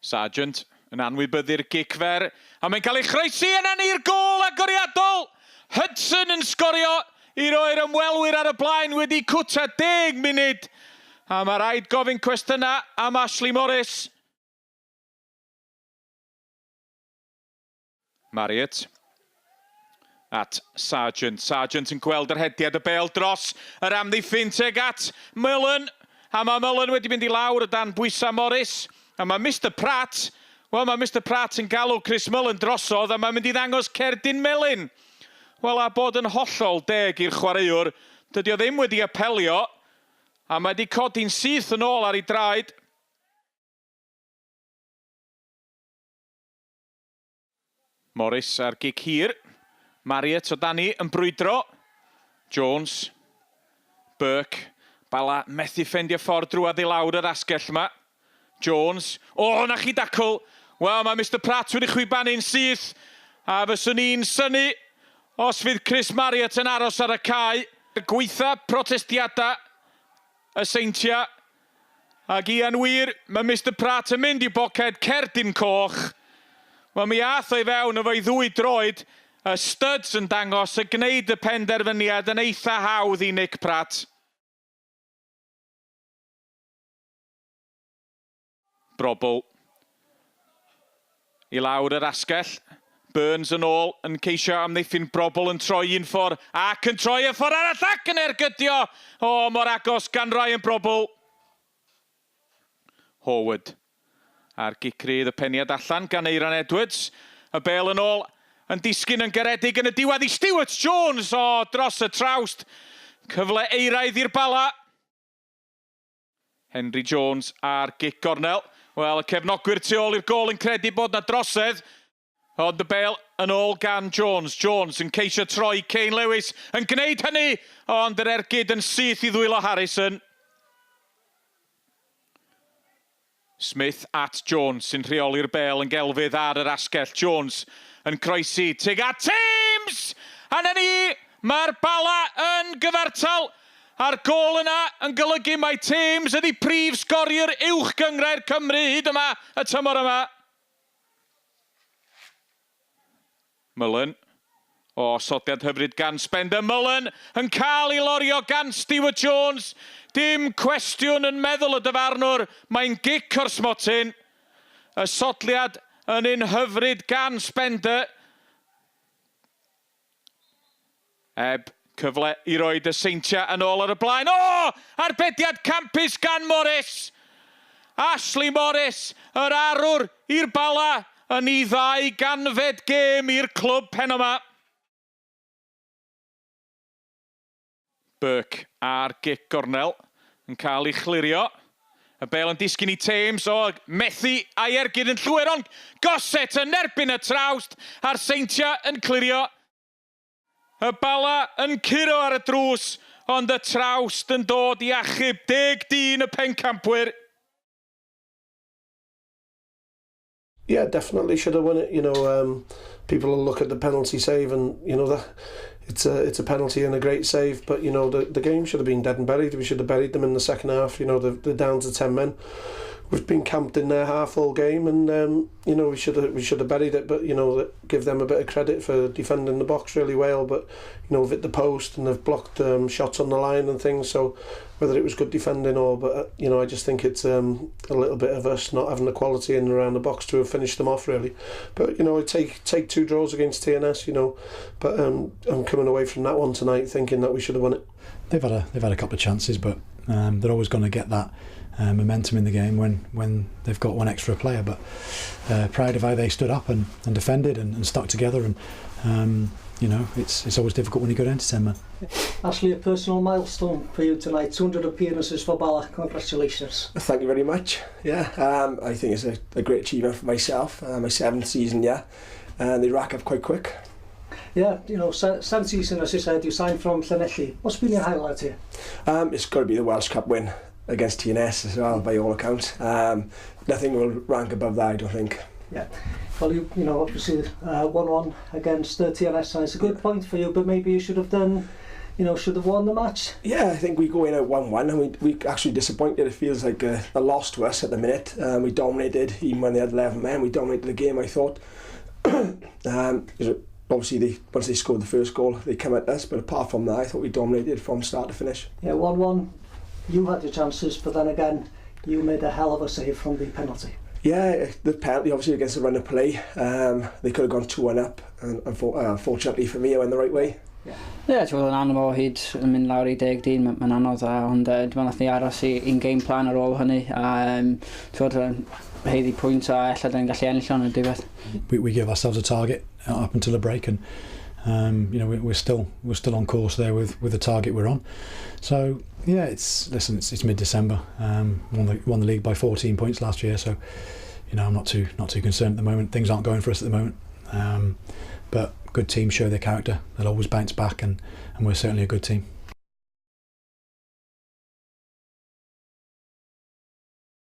Sargent yn anwybyddu'r gic fer, a mae'n cael ei chroesi yna ni'r gôl agoriadol! Hudson yn sgorio i roi'r ymwelwyr ar y blaen wedi cwta 10 munud. A mae rhaid gofyn cwestiynau am Ashley Morris. Marriott at Sargent. Sargent yn gweld yr hediad y bêl dros yr amddiffyn tuag at Mullen. A mae Mullen wedi mynd i lawr o dan bwysau Morris. A mae Mister Pratt, wel mae Mister Pratt yn galw Chris Mullen drosodd a mae'n mynd i ddangos cerdyn melyn. Wel a bod yn hollol deg i'r chwaraewr, dydy o ddim wedi apelio a mae wedi codi'n syth yn ôl ar ei draed. Morris ar gic hir. Marriott o dani yn brwydro. Jones. Burke. Bala methu ffendio ffordd drwadd i lawr yr asgell yma. Jones. O, na chi dacl! Wel, mae Mister Pratt wedi chwibanu'n syth. A fyswn i'n synnu os fydd Chris Marriott yn aros ar y cae. Gweitha protestiadau y Seintiau. Ac ia'n wir, mae Mister Pratt yn mynd i boced cerdyn coch. Wel, mi ath o i fewn efo'i ddwy droed, y studs yn dangos y gwneud y penderfyniad yn eitha hawdd i Nick Pratt. Brobl i lawr yr asgell. Burns yn ôl yn ceisio amddiffyn Brobl yn troi un ffordd ac yn troi y ffordd arall ac yn ergydio. O, mor agos gan Ryan Brobl. Horwood a'r gic rydd y peniad allan gan Eiran Edwards. Y bêl yn ôl yn disgyn yn garedig yn y diwedd i Stuart Jones o dros y trawst. Cyfle eiraidd i'r Bala. Henry Jones ar gic gornel. Wel, y cefnogwyr tu ôl i'r gôl yn credu bod na drosedd. Ond y bêl yn ôl gan Jones. Jones yn ceisio troi Kane Lewis yn gwneud hynny, ond yr ergyd yn syth i ddwylo Harrison. Smith at Jones sy'n rheoli'r bêl yn gelfydd ar yr asgell. Jones yn croesi tuag at Thames! A 'na ni! Mae'r Bala yn gyfartal! A'r gôl yna yn golygu mai Thames ydi prif sgoriwr Uwch Gynghrair Cymru hyd yma y tymor yma. Mullen. O, osodiad hyfryd gan Spender. Mullen yn cael ei lorio gan Stuart Jones. Dim cwestiwn yn meddwl y dyfarnwr. Mae'n gic o'r smotyn. Y sodliad yn un hyfryd gan Spender. Eb cyfle i roed y Seintiau yn ôl ar y blaen. O! Arbediad campus gan Morris! Ashley Morris, yr arwr i'r Bala yn ei ddau ganfed gêm i'r clwb heno 'ma. Burke ar gic gornel yn cael ei chlirio. Y bêl yn disgyn i Thames, o, methu a'i ergyd yn llwyr, ond Gossett yn erbyn y trawst a'r Seintiau yn clirio. Y Bala yn curo ar y drws, ond y trawst yn dod i achub deg dyn y pencampwyr. Yeah, definitely should have won it. You know, people will look at the penalty save and, you know, that it's a penalty and a great save, but, you know, the game should have been dead and buried. We should have buried them in the second half. You know, they're down to 10 men. We've been camped in their half all game and, you know, we should have buried it, but, you know, give them a bit of credit for defending the box really well, but, you know, hit the post and they've blocked shots on the line and things, so whether it was good defending or, but, you know, I just think it's a little bit of us not having the quality in and around the box to have finished them off, really. But, you know, I take 2 draws against TNS, you know, but I'm coming away from that one tonight thinking that we should have won it. They've had a couple of chances, but they're always going to get that momentum in the game when they've got one extra player. But proud of how they stood up and defended and stuck together. And you know, it's always difficult when you go down to 10 men. Ashley, a personal milestone for you tonight, 200 appearances for Bala. Congratulations. Thank you very much. Yeah, I think it's a great achievement for myself. My 7th season, yeah, and they rack up quite quick. Yeah, you know, 7th season, as you said, you signed from Llanelli. What's been your highlight here? It's got to be the Welsh Cup win against TNS as well, by all accounts. Nothing will rank above that, I don't think. Yeah, well, you know, obviously 1-1 against TNS, and it's a good point for you, but maybe you should have done, you know, should have won the match. Yeah, I think we go in at 1-1 and we actually disappointed. It feels like a loss to us at the minute. We dominated, even when they had 11 men, we dominated the game, I thought. Obviously, once they scored the first goal, they come at us, but apart from that, I thought we dominated from start to finish. Yeah, 1-1, you had your chances, but then again, you made a hell of a save from the penalty. Yeah, the penalty obviously against the run of play, they could have gone 2-1 up, and unfortunately for me, I went the right way. Ie, yeah, ti'n yn anodd o hyd yn mynd lawr i 10 dyn, mae'n anodd, a, ond dwi'n meddwl nath ni aros i'n game plan ar ôl hynny, a ti'n haeddu pwynt a ella dyn gallu ennill o'n y diwedd. We give ourselves a target up until the break, and we're still on course there with the target we're on. So yeah, it's listen, it's mid-December. Won the league by 14 points last year, so I'm not too concerned at the moment. Things aren't going for us at the moment, but good teams show their character. They'll always bounce back, and we're certainly a good team.